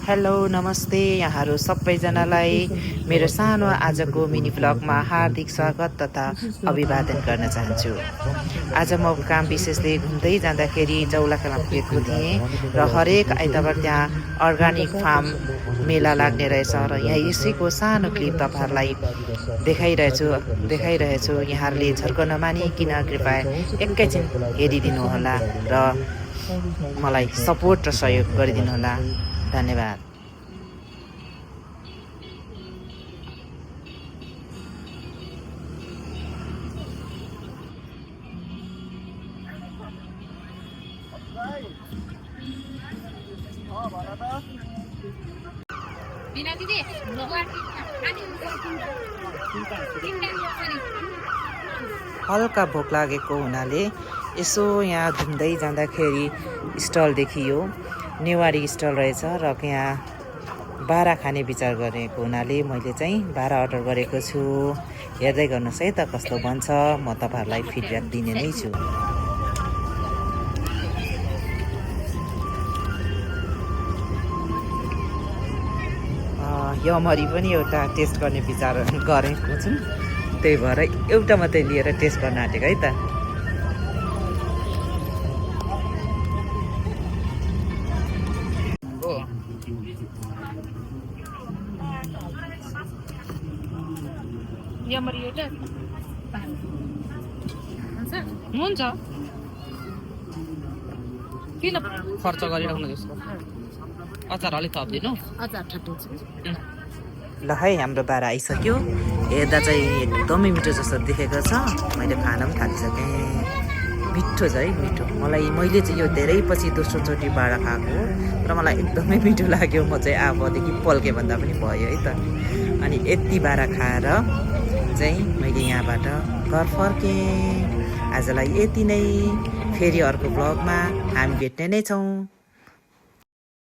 Hello नमस्ते यहाँहरू सबैजनालाई मेरो सानो आजको मिनी ब्लगमा हार्दिक स्वागत तथा अभिवादन गर्न चाहन्छु। आज म काम विशेषले घुम्दै जाँदाखेरि जौलाखेलमा पुगेको थिएँ र हरेक आइतबार त्यहाँ अर्गानिक फार्म मेला लाग्ने रहेछ र यहाँ यसैको सानो क्लिप तपाईहरुलाई देखाइरहेछु। यहाँहरूले झर्को नमानिकन कृपया एकैछिन हेरिदिनु होला र मलाई सपोर्ट र सहयोग गरिदिनु होला। धन्यवाद। हल्का भोक लागेको हुनाले यसो यहाँ घुम्दै जाँदाखेरि स्टल देखियो, नेवारी स्टल रहेछ र यहाँ बारा खाने विचार गरेको हुनाले मैले चाहिँ बारा अर्डर गरेको छु। हेर्दै गर्नुहोस् है त कस्तो बन्छ, म तपाईहरुलाई फिडब्याक दिने नै छु। यमरी पनि एउटा टेस्ट गर्ने विचार गरेको छु, त्यही भएर एउटा मात्रै लिएर टेस्ट गर्न आँटेको है त। यमरी एउटा हुन्छ किन खर्च गरिराख्नु त्यसको। अचार अलिक थपिदिनु, अचार थपिदिन्छु ल। है हाम्रो बारा आइसक्यो। हेर्दा चाहिँ एकदमै मिठो जस्तो देखेको छ। मैले खाना पनि थालिसकेँ। मिठो छ है, मिठो। मैले चाहिँ यो धेरै पछि दोस्रोचोटि बारा खाएको र मलाई एकदमै मिठो लाग्यो। म चाहिँ आफूदेखि पल्के भन्दा पनि भयो है त। अनि यति बारा खाएर चाहिँ मैले यहाँबाट घर फर्केँ। आजलाई यति नै। फेरि अर्को ब्लगमा हामी भेट्ने नै छौँ।